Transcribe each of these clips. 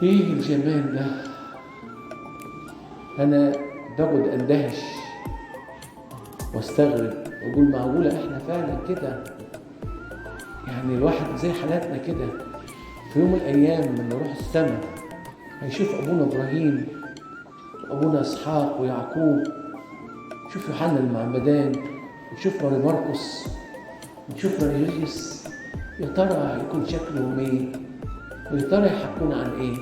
ايه الجمال ده؟ انا بقعد اندهش واستغرب واقول معقولة احنا فعلا كده؟ يعني الواحد زي حالاتنا كده في يوم من الايام لما نروح السماء هيشوف ابونا ابراهيم وابونا اسحاق ويعقوب، يشوف يوحنا المعمدان، ويشوف ماري مرقس، ويشوف ماري يوسف. يا ترى هيكون شكلهم ايه؟ ويا ترى يحكون عن ايه؟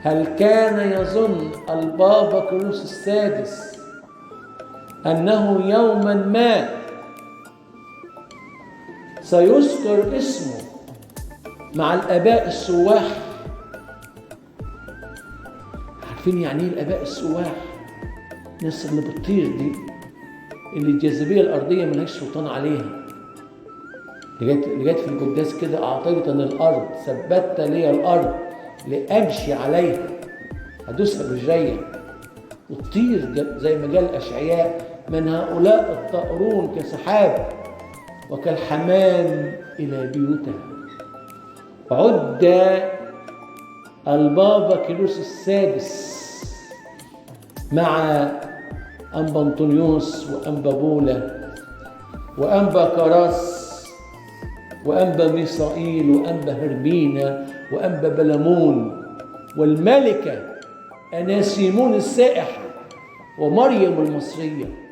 هل كان يظن البابا كيرلس السادس أنه يوما ما سيذكر اسمه مع الآباء السواح؟ عارفين يعني ايه الآباء السواح؟ الناس اللي بتطير دي، اللي الجاذبية الأرضية ملهاش سلطان عليها. اللي جت في القداس كده: أعطيتني الأرض، ثبتت لي الأرض لأمشي عليها، هدوسها برجليا وتطير زي ما قال أشعياء: من هؤلاء الطائرون كسحاب وكالحمام إلى بيوتها. عد البابا كيرلس السادس مع أنبا أنطونيوس وأنبا بولا وأنبا كراس وأنبا ميسائيل وأنبا هرمينا وأنبا بلمون والملكة أناسيمون السائحة ومريم المصرية.